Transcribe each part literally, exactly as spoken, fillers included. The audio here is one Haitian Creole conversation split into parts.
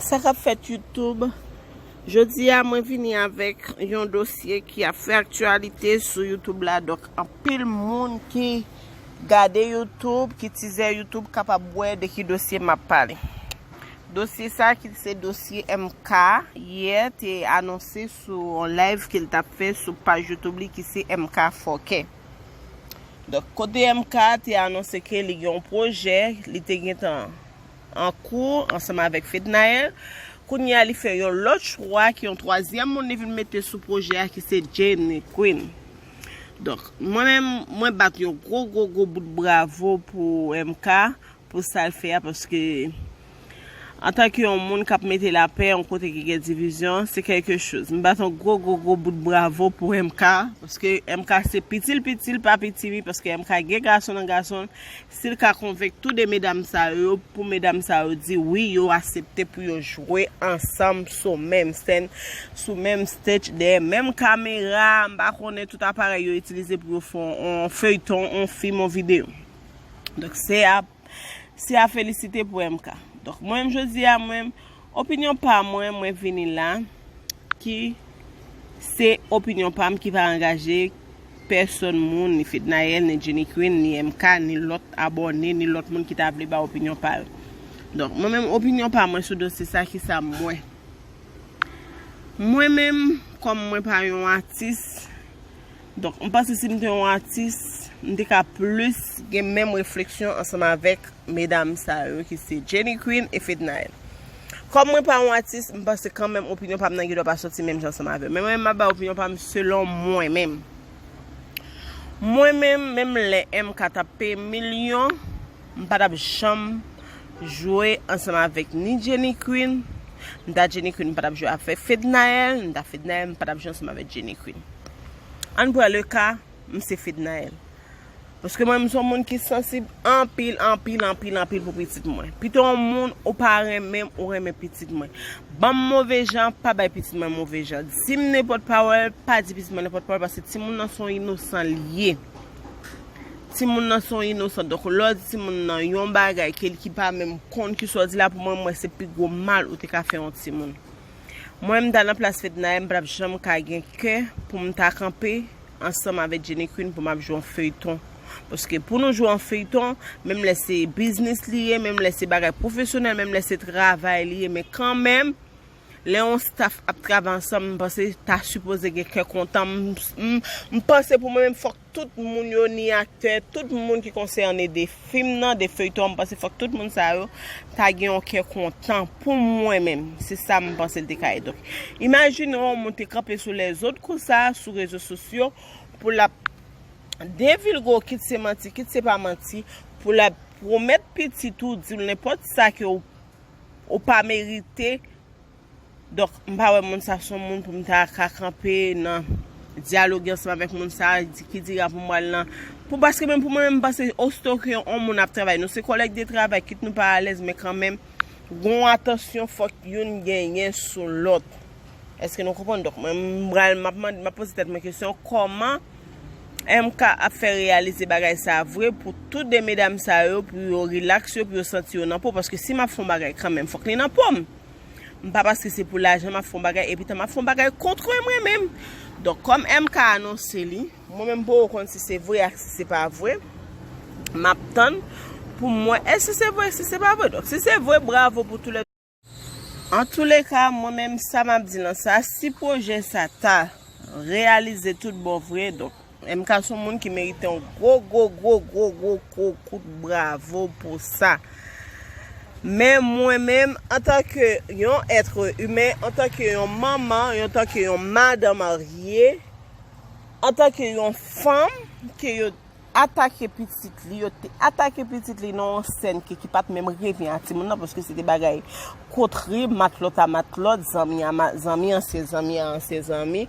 Sa k ap fèt YouTube? Jodi a mwen vini avèk yon dosye ki ap fè aktyalite sou YouTube la. Donk anpil moun ki gade YouTube, ki tizè YouTube kapab wè de ki dosye m ap pale. Dosye sa ki se dosye M K, yè te anonse sou yon live ke l t ap fè sou paj YouTube li ki se M K Fòkè. Donk kote M K te anonse ke li gen yon pwojè, li te gentan an kou ansanm avèk Fednaelle. Kounye a li fè yon lòt chwa ki yon twazyèm moun li vin mete sou pwojè a ki se Jenny Queen. Donk mwen menm mwen bat yon gwo gwo gwo bout bravo pou M K pou sa l fè a, paske antanke yon moun k ap mete lapè yon kote ki gen divizyon, se kèlke choz. M bat yon gwo gwo gwo bout bravo pou M K, paske M K se piti l piti l pa piti wi, paske M K gen gason nan gason l. Si l ka konvenk tou de medam sa yo, pou medam sa yo di wi, yo aksepte pou yo jwe ansanm sou menm sèn, sou menm stage, dèyè menm kamera, m pa konnen tout aparèy yo itilize pou yo fè yon feyton, yon fim, yon videyo. Donk se a, se a felisite pou M K. Donk mwen menm jodi a mwen, opinyon pa mwen, mwen vini la ki se opinyon pa m ki pa angaje pèsòn moun, ni Fednaelle, ni Jenny Queen, ni M K, ni lòt abòne, ni lòt moun ki ta vle ba opinyon pa yo. Donk mwen menm opinyon pa mwen sou dosye sa ki sa m wè. Mwen menm kòm mwen pa yon atis, donk m panse si m te yon atis, m te ka plis gen menm refleksyon ansanm avèk medam sa yo ki se Jenny Queen e Fednaelle. Kòm mwen pa yon atis, m panse kanmenm opinyon pa m nan gen dwa pa soti menm jan ansanm avè yo. Men mwen menm m ap bay opinyon pa m selon mwen menm. Mwen menm, menm lè M K t ap peye milyon, m pa t ap janm jwe ansanm avèk ni Jenny Queen. M ta Jenny Queen, m pa t ap jwe avèk Fednaelle. M ta Fednaelle, m pa t ap jwe ansanm avèk Jenny Queen. Ann pran le ka, m se Fednaelle. Paske mwen menm se yon moun ki sansib anpil, anpil, anpil, anpil pou pitit mwen. Pito yon moun ou pa renmen m, ou renmen pitit mwen. Ban m move jan, pa bay pitit mwen move jan. Di m nenpòt pawòl, pa di pitit mwen nenpòt pawòl, paske timoun nan se yon inosan li ye. Timoun nan se yon inosan. Donk lè w di timoun nan yon bagay ke li ki pa menm konn ki sa w di la, pou mwen, mwen se pi gwo mal ou te ka fè yon timoun. Mwen, m ta nan plas Fednaelle, m pa t ap janm ka gen kè pou m ta kanpe ansanm avèk Jenny Queen pou m ap jwe yon feyton. Paske pou nou jwe yon feyton, menm lè se biznis li ye, menm lè se bagay pwofesyonèl, menm lè se travay li ye, men kanmenm, lè yon staff ap travay ansanm, m panse ta sipoze gen kè kontan. M, m, m panse pou mwen menm, fòk tout moun yo ni aktè, tout moun ki konsène de fim nan, de feyton, m panse fòk tout moun sa yo ta gen yon kè kontan pou mwen menm. Se sa m panse l te ka ye. Donk, imajine yon moun te kanpe sou lèzòt konsa, sou rezo sosyo, pou l ap devilge w, kit se manti, kit se pa manti, pou l ap pwomèt pitit ou, di w nenpòt sa ke w, ou pa merite. Donk, m pa wè moun sa se yon moun pou m ta ka kanpe nan dyaloge ansanm avèk moun sa, di ki dira pou m pral nan. Pou, paske menm pou mwen menm, m panse osito ke yon moun ap travay, nou se kòlèg de travay, kit nou pa alèz, men kanmenm, gon atansyon, fòk youn genyen sou lòt. Èske nou konprann? Donk, mwen, m pral, m ap mande, m ap poze tèt mwen kesyon, kòman M K ap fè reyalize bagay sa vre pou tout de medam sa yo, pou yo rilaks yo, pou yo santi yo nan po? Paske si m ap fè yon bagay kanmenm, fòk li nan po m. M pa paske se pou lajan m ap fè yon bagay, epitan m ap fè yon bagay kontre mwen menm. Donk, kòm M K anonse li, mwen menm m poko konn si se vre ak si se pa vre. M ap tann pou m wè èske se vre, si se pa vre. Donk, si se vre, bravo pou tou lè. Antouleka, mwen menm, sa m ap di lan sa, si pwojè sa ta reyalize tout bon vre, donk, M K se yon moun ki merite yon gwo, gwo, gwo, gwo, gwo, gwo kout bravo pou sa. Men mwen menm, antanke yon èt imen, antanke yon manman, antanke yon madan marye, antanke yon fanm ke yo atake pitit li, yo te atake pitit li nan yon sèn ki, ki pa t menm revyen a timoun nan, paske se te bagay kotri, matlòt a matlòt, zanmi a ma-, zanmi, ansyen zanmi a ansyen zanmi,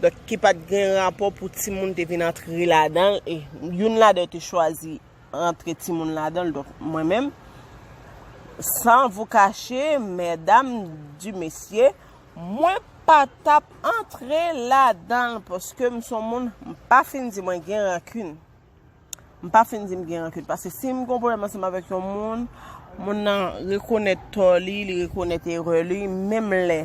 donk ki pa t gen rapò pou timoun te vin antre ladan l, e youn ladan yo te chwazi rantre timoun ladan l. Donk, mwen menm, sans vous cacher, mesdames du messieurs, mwen pa t ap antre ladan l, paske m se yon moun, m pa fin di mwen gen rankin. M pa fin di m gen rankin, paske si m gen yon pwoblèm ansanm avèk yon moun, Moun nan rekonèt tò li, li rekonèt erè li, menm lè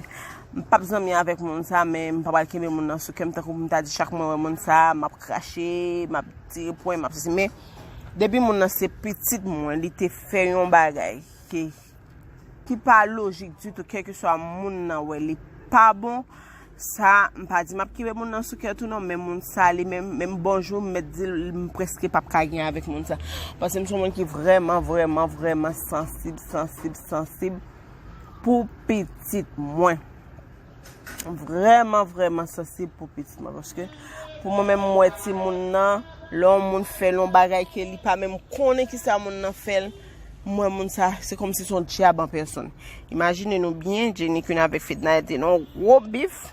m p ap zanmi avèk moun sa, men m pa pral kenbe moun nan sou kè m, tankou m ta di chak mwen wè moun sa, m ap krache, m ap tire pwen, m ap sesi. Men depi moun nan se pitit mwen, li te fè yon bagay ki, ki pa lojik ditou, kèlkeswa moun nan wè li pa bon, sa, m pa di m ap kenbe moun nan sou kè tou non, men moun sa li menm, menm bonjou m mèt di l, m prèske p ap ka gen avèk moun sa. Paske m se yon moun ki vrèman, vrèman, vrèman sansib, sansib, sansib pou pitit mwen. Vrèman, vrèman sansib pou pitit mwen. Paske pou mwen menm, m wè timoun nan, lè yon moun fè l yon bagay ke li pa menm konnen kisa moun nan fè l, m wè moun sa, se kòmsi se yon dyab an pèsòn. Imajine nou byen, Jenny Queen avèk Fednaelle te nan yon gwo bif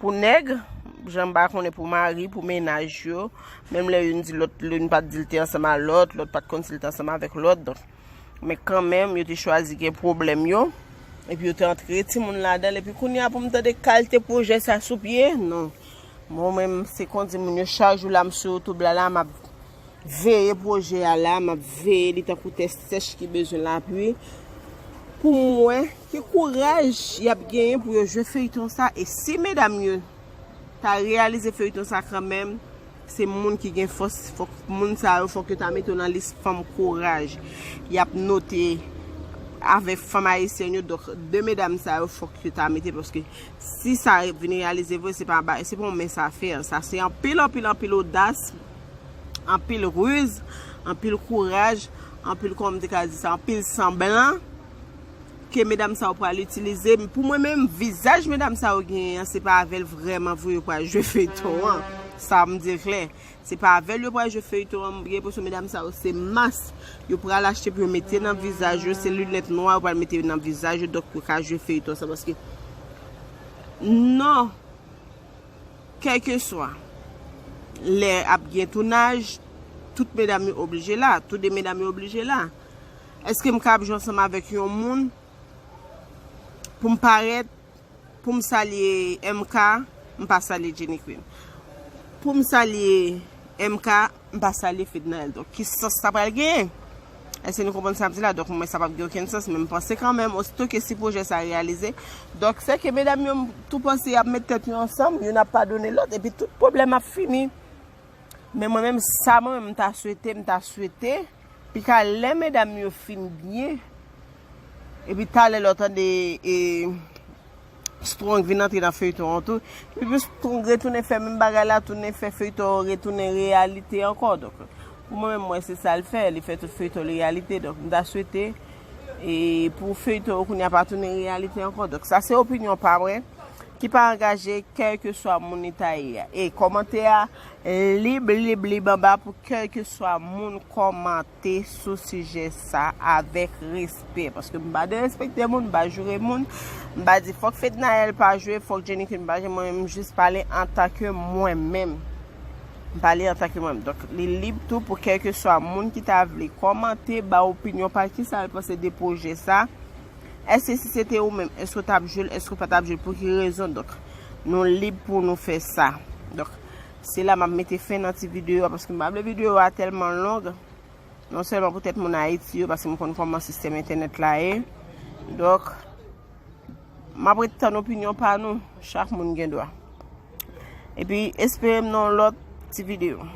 pou nèg, jan m pa konnen pou mari, pou mennaj yo. Menm lè youn di lòt, youn pa t di l te ansanm a lòt, lòt pa t konn si l te ansanm avèk lòt. Donk, men kanmenm, yo te chwazi gen pwoblèm yo. Epi yo te antre timoun ladan l. Epi kounye a pou m tande kalite pwojè sa sou pye, non. Mwen menm, se kondi moun yo chak jou la m sou YouTube la, la m ap veye pwojè a la, m ap veye li tankou tè sèch ki bezwen lapli. Pou m wè ki kouraj y ap genyen pou yo jwe feyton sa. E si medam yo ta reyalize feyton sa kanmenm, se moun ki gen fòs, fòk moun sa yo, fòk yo ta mete yo nan lis fanm kouraj. Y ap note avèk fanm ayisyèn yo, donk de medam sa yo, fòk yo ta mete, paske si sa vin reyalize vre, se pa ba-, se pa yon mens afè. Sa se anpil, anpil, anpil odas, anpil riz, anpil kouraj, anpil, kòman m te ka di sa, anpil sanblan ke medam sa yo pral itilize. Pou mwen menm, vizaj medam sa yo genyen an, se pa avè l vrèman vre yo pral jwe feyton an. Sa m di l klè. Se pa avè l yo pral jwe feyton an. M gen enpresyon medam sa yo se mas yo pral achte pou yo mete nan vizaj yo, se linèt nwa yo pral mete nan vizaj yo, donk yo ka jwe feyton sa, paske non, kèlkeswa lè ap gen tounaj, tout medam yo oblije la, tou de medam yo oblije la. Èske m ka ap jwe ansanm avèk yon moun pou m parèt, pou m salye M K, m pa salye Jenny Queen? Pou m salye M K, m pa salye Fednaelle? Donk, ki sans sa pral genyen? Èske nou konprann sa m di la? Donk, mwen, sa p ap gen okenn sans, men m panse kanmenm, osito ke si pwojè sa reyalize, donk, se ke medam yo tou panse y ap met tèt yo ansanm, youn ap padone lòt, epi tout pwoblèm ap fini. Men mwen menm, sa mwen menm, m ta swete, m ta swete, pika lè medam yo fin byen, epi talè lè w tande, e, Strong vin antre nan feyton an tou. Epi Strong retounen fè menm bagay la, tounen fè feyton an retounen reyalite ankò. Donk, pou mwen menm, mwen se sa l fè, li fè tout feyton li reyalite. Donk, m ta swete, e, pou feyton yo kounye a pa tounen reyalite ankò. Donk, sa se opinyon pa mwen, ki pa angaje kèlkeswa moun li ta ye a. E kòmantè a lib, lib, lib anba pou kèlkeswa moun kòmante sou sijè sa avèk respè, paske m pa derespekte moun, m pa joure moun, m pa di fòk Fednaelle pa jwe, fòk Jenny Queen pa jwe, mwen menm m jis pale antanke mwen menm. M pale antanke mwen menm. Donk, li lib tou pou kèlkeswa moun ki ta vle kòmante, ba opinyon pa l, kisa l panse de pwojè sa. Èske si se te ou menm, èske w t ap jwe l, èske w pa t ap jwe l, pou ki rezon? Donk, nou lib pou nou fè sa. Donk, se la m ap mete fen nan ti videyo a, paske m pa vle videyo a tèlman long. Non sèlman poutèt moun Ayiti yo, paske m konn kòman sistèm entènèt la ye. Donk, m ap ret tann opinyon pa nou. Chak moun gen dwa. Epi, espere m nan yon lòt ti videyo.